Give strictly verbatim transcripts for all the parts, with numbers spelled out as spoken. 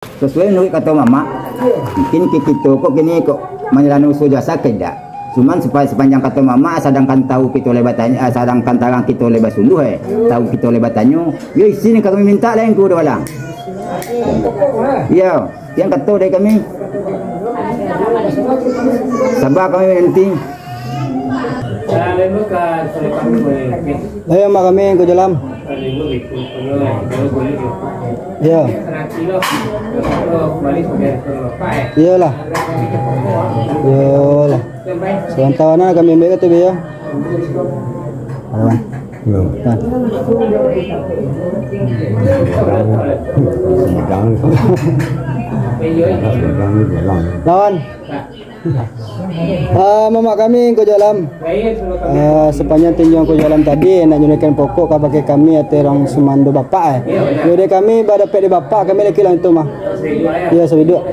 Sasuai manuruik kato mamak, mungkin ki-, kito ko kini ko manjalani usaha jasa ka indak. Cuman sepa-, sapanjang kato mamak, sadangkan tahu kito lai batanyo, ah, sadangkan tarang kito lai basuluah, eh, tahu kito lai batanyo, yo isin kami mintak lai Angku Dawalang. Yo, kian kato dari kami. Saba kami mananti. Lai, Mak, kami Angku Jalam. Yo. Iyolah. Iyolah. Sabanta bana kami ambiak tu, yo. Aduh. Yo. Nah. Sumedang. Sumedang ni pulang. Lawan. Ah, mamak kami Angku Jalam. Ah, sapanjang tinjau Angku Jalam tadi, nak nyuruahkan pokok kabake kami ateh urang sumando bapak, eh. Yo, dek kami badapek di bapak, kami lai kilang itu mah. Yo, sabiduak.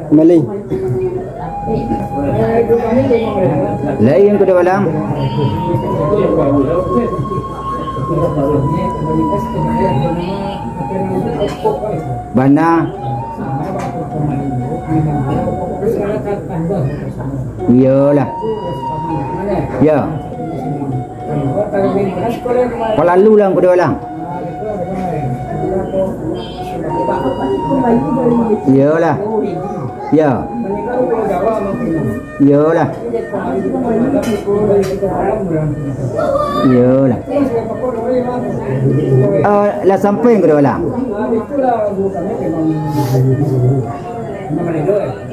Kembali. Lai Angku Dawalang. Bana. Iyolah. Yo. Palalu lah Angku Dawalang. Iyolah. Yo. Iyolah. Iyolah. Ah, lah sampai Angku Dawalang.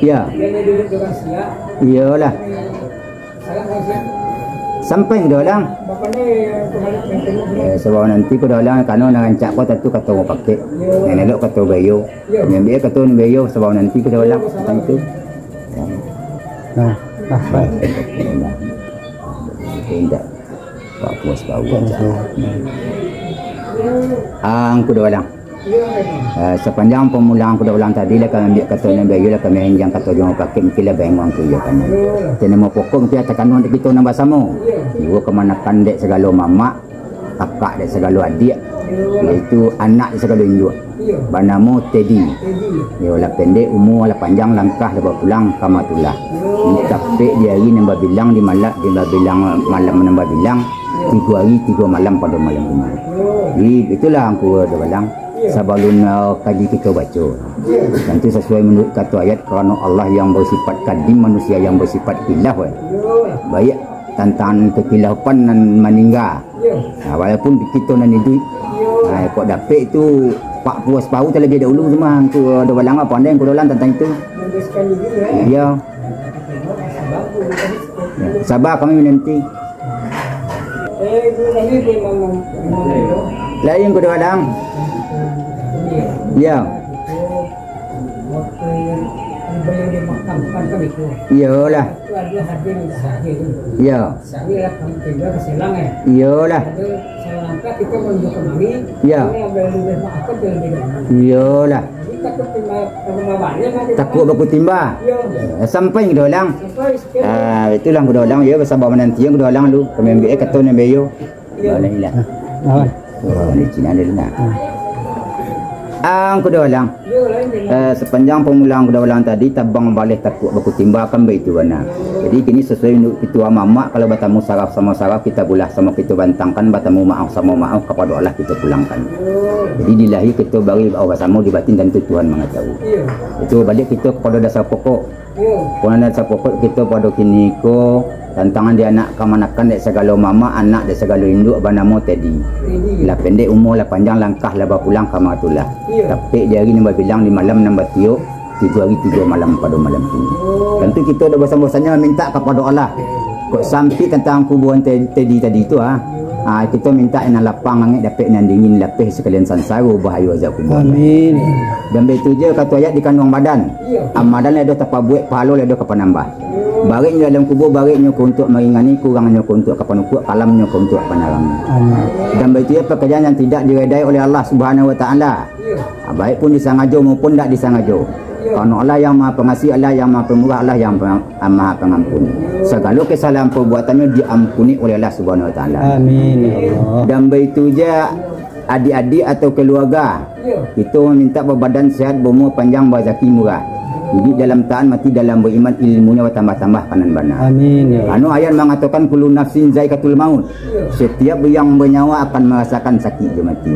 Yo. Iyolah. Sampai Angku Dawalang. Eh, sabab nanti Angku Dawalang, kano nan rancak ko tantu kato mupakek. Nan elok kato bayo. Nan biak kato nan bayo, sabab nanti Angku Dawalang tantang itu. Nah, nah, baik. Indak. Pak puas bau aja. Angku Dawalang. Ah, sapanjang pamulang Angku Dawalang tadi lah, kami ambiak kato nan bayo lah, kami anjang kato jo mupakek, mungkin lah baengong tu iyo kan. Tadi namo pokok mungkin takano dek kito nan basamo. Iyo kamanakan dek sagalo mamak, kakak dek sagalo adiak, yaitu anak dek sagalo induak. Banamo Teddy. Yo, lah pendek umua, lah panjang langkah, lah bapulang ka Amatullah. Tapek di ari nan babilang, di malam, di babilang malam nan babilang, tigo ari tigo malam pado malam Jumaik. Jadi, itulah Angku Dawalang. Sabalun, eh, kaji kito baco, tantu sasuai manuruik kato ayat, karano Allah yang bersifat kadim, manusia yang bersifat khilaf, eh. Baiak tantangan kekhilafan nan maningga. Nah, walaupun kito nan iduik, nah, kok dapek tu, pak puas bau talabiah dahulu tu mah, Angku Dawalang, pandai Angku Dawalang tantang itu. Iyo. Yo, saba kami mananti. Lai Angku Dawalang. Yo. Iyolah. Yo. Iyolah. Yo. Iyolah. Takuik bakutimba. Eh, sampai Angku Dawalang. Ah, itulah Angku Dawalang, yo, basaba mananti Angku Dawalang lu. Kami ambiak kato nan bayo. Boleh lah. Awan. Oh, di Cina ada dengar. Ah, Angku Dawalang. Eh, sapanjang pamulang Angku Dawalang tadi, tabang baleh takuik bakutimba, kan baitu bana. Jadi, kini sasuai manuruik pituah mamak, kalau batamu saraf samo saraf, kito bulah samo kito bantangkan, batamu maaf samo maaf, kapado Allah kito pulangkan. Jadi, di lahia kito bari, oh, basamo, di batin tantu Tuhan mangatahui. Itu baliak kito kapado dasar pokok. Pokoknyo sapokok kito pado kini ko, tantangan di anak kamanakan dek sagalo mamak, anak dek sagalo induak banamo Teddy. Lah pendek umua, lah panjang langkah, lah bapulang ka Amatullah. Tapek di ari nan babilang, di malam nan batiok, tigo ari tigo malam pado malam tu. Tantu kito dak bosan-bosannyo mamintak kapado Allah. Kok sampik tantang kuburan Te-, Teddy tadi tu, ah. Ah, kito mintak nan lapang langik, dapek nan dingin lapeh sakalian sansaro bahayo azab kubur. Amin. Dan baitu je kato ayat di kanduang badan. Amalan lai doh tapabuek, pahalo lai doh ka panambah. Bareknyo dalam kubur, bareknyo ko untuak maringani, kurangnyo ko untuak ka panukuak, kalamnyo ko untuak ka panarang. Amin. Dan baitu je pekerjaan yang tidak diredai oleh Allah Subhanahu Wa Taala. Ah, baik pun disangajo maupun dak disangajo. Karano Allah yang Maha Pengasih, Allah yang Maha Pemurah, Allah yang Pema-, Maha Pengampun. Sagalo kesalahan perbuatannyo diampuni oleh Allah Subhanahu Wa Taala. Amin, ya Allah. Dan baitu je, adik-adik atau keluarga. Iyo. Kito mintak babadan sehat, baumua panjang, barezeki murah. Iduik dalam taat, mati dalam baiman, ilmunyo batambah-tambah ka nan bana. Amin, ya Allah. Karano ayat mangatokan, "Kullu nafsin zaikatul maut." Iyo. Setiap yang banyawa akan marasakan sakik jo mati.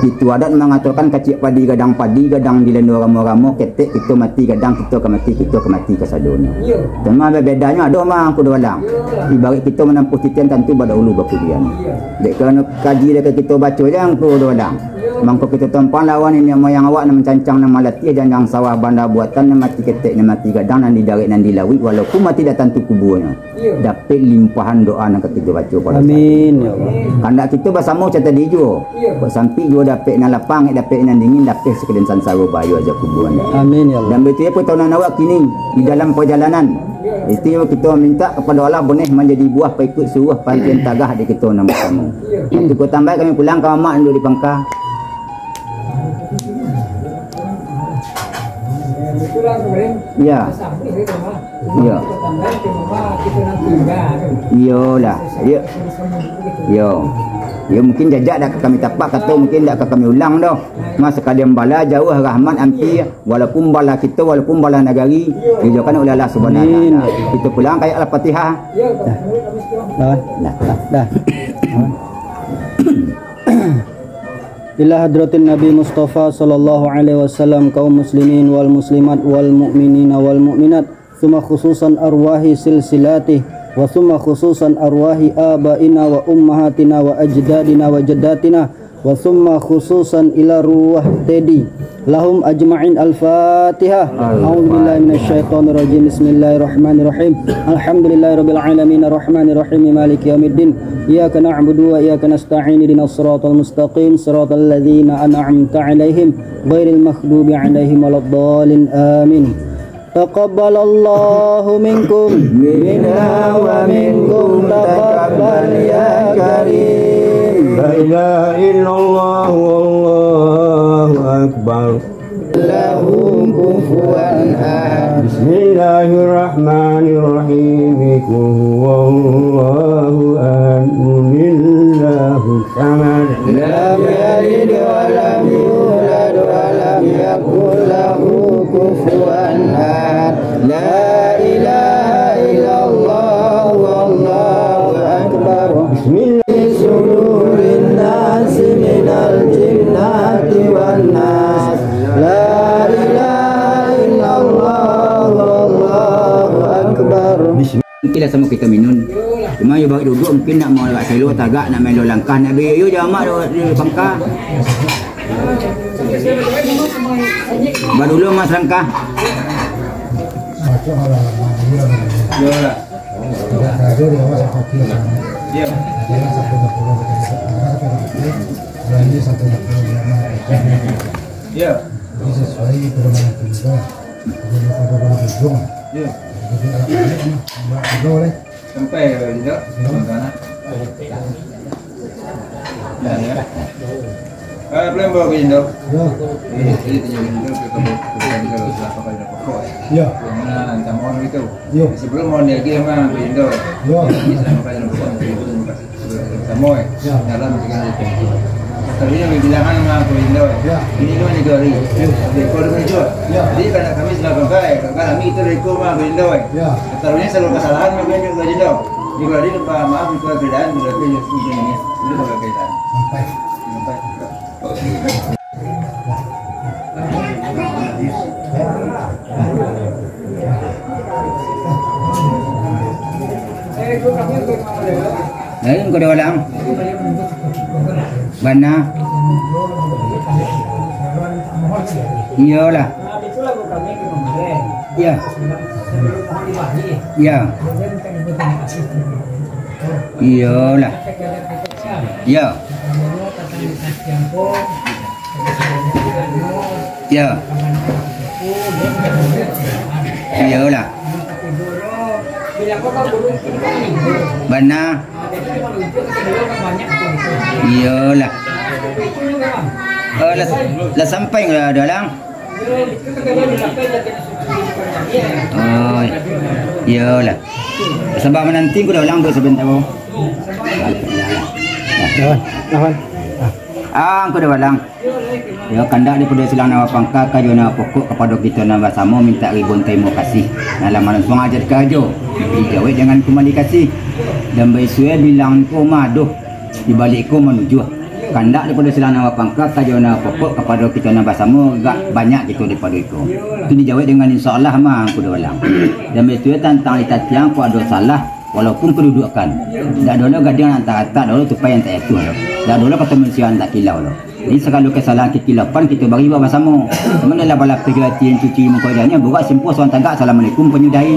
Itu adat mangatokan, "Kaciak padi gadang padi, gadang dilando ramo-ramo, ketek kito mati gadang, kito ka mati, kito ka mati kasadonyo." Iyo. Cuma bebedanyo ado mah, Angku Dualang. Iyo. Ibarat kito manampuah titian, tantu badahulu bakudian. Iyo. Dek karano kaji dek kito baco, jan Angku Dualang. Mangko kito tompang lawan niniak moyang awak nan mancancang, nan malatiah janjang sawah, banda buatan, nan mati ketek, nan mati gadang, nan di darek, nan di lauik, walaupun mati dak tantu kubuanyo. Iyo. Dapek limpahan doa nan ka kito baco pado saat ini. Amin, ya Allah. Kandak kito basamo cak tadi juo. Iyo. Kok sampik juo dapek nan lapang, dapek nan dingin, dapek sakalian sansaro bahayo ajak kubuan. Amin, ya Allah. Dan begitu pun tahunan awak kini di dalam pajalanan. Itu kito mintak kapado Allah boneh manjadi buah paikuik suruah pantian tagah di kito nan basamo. Itu kok tambaik kami pulang ka mamak dulu di pangka. Ya. Ya. Iyolah. Yo. Yo. Yo, mungkin jajak dak ka kami tapak, kato mungkin dak ka kami ulang doh. Mas, sakalian bala jauah rahmat ampia. Walaupun bala kito, walaupun bala nagari, dijokan oleh Allah Subhanahu wa Taala. Amin. Kito pulang ka ayat Al-Fatihah. Dah. Dah. Dah. Dah. Ila hadratin Nabi Mustafa sallallahu alaihi wasallam, kaum muslimin wal muslimat wal mu'minina wal mu'minat, summa khususan arwahi silsilatih, wa summa khususan arwahi abaina wa ummahatina wa ajdadina wa jaddatina, wa summa khususan ila ruwah Teddy. Lahum ajma'in. Al-Fatihah. A'udzu billahi minasy syaithanir rajim. Bismillahirrahmanirrahim. Alhamdulillahirabbil alamin, arrahmanirrahim, maliki yaumiddin. Iyyaka na'budu wa iyyaka nasta'in. Ihdinas siratal mustaqim, siratal ladzina an'amta 'alaihim, ghairil maghdubi 'alaihim waladdallin. Amin. Taqabbalallahu minkum. Minna wa minkum taqabbal ya karim. La ilaha illallah wallahu akbar. Lahu kufuwan ahad. Bismillahirrahmanirrahim. Qul huwallahu ahad. Qulillahu samad. Lam yalid wa lam yulad wa lam yakul lahu kufuwan ahad. La ilaha illallah wallahu akbar. Bismillah. Sudurin nasi minal jinnati wan nas. La ilaha illallah wallahu akbar. Mungkin lah samo kito minun. Cuma yo baru duduk, mungkin nak mau agak selo, tagak, nak melo langkah, nak beri yo jamak di pangka. Baru dulu mas langkah. Yo lah. Yo. Yo. Jadi sesuai permohonan kita. Jadi pada ujung. Yo. Jadi anak-anak mah, buat dulu deh. Sampai, Pak Indo. Sampai. Nah, ya. Ah, belum bawa Pak Indo. Yo. Eh, jadi tinggal Pak Indo ke kampung, ke kampung, ke kampung, ke kampung. Yo. Nah, minta mohon gitu. Yo. Sebelum mohon lagi sama Pak Indo. Yo. Ini sama Pak Indo, Pak Indo. Samo, eh. Ya. Dalam tiga hari itu. Tapi yang bilangan sama Pak Indo, eh. Ya. Ini cuma tiga hari. Ya. Jadi, kalau begitu, ya. Jadi, kalau kami selalu pakai, kalau kami itu dari rumah Pak Indo, eh. Ya. Taruhnya selalu kesalahan, makanya Pak Indo. Jadi, kalau dia lupa maaf, itu perbedaan, berarti ya, ini, ini, ini perbedaan. Sampai. Sampai. Lain ko da walang. Bana. Iyolah. Iya. Iya. Iyolah. Iya. Iya. Iyolah. Bana. Iyolah. Oh, lah, lah sampai lah, Dalang. Oh, iyolah. Sabar mananti, ku Dalang tu sabanta, bo. Dah, dah. Angku Dubalang. Yo, kandak daripado silang nan bapangka, karajo nan bapokok, kapado kito nan basamo mintak ribuan tarimo kasih. Nan lah malangsuang aja dikarajo, dijawek jangan kumbali kasih. Dan baisuak bilang ko madoh, di baliak ko manujuah. Kandak daripado silang nan bapangka, karajo nan bapokok, kapado kito nan basamo agak banyak kito daripado iko. Tu dijawek dengan insya Allah mah, Angku Dubalang. Dan baisuak tantang di tatiang ko ado salah, walaupun kadudukan. Dak dolo gadang nan tak ratak, dolo tupai nan tak jatuah. Dak dolo kato manusia nan tak kilau lo. Jadi, sagalo kesalahan kekilapan kito bari buat basamo. Cuman dalam balapeh jo ati nan cuci muko janyo, burak simpuah sawan tagak, Assalamualaikum, panyudahi.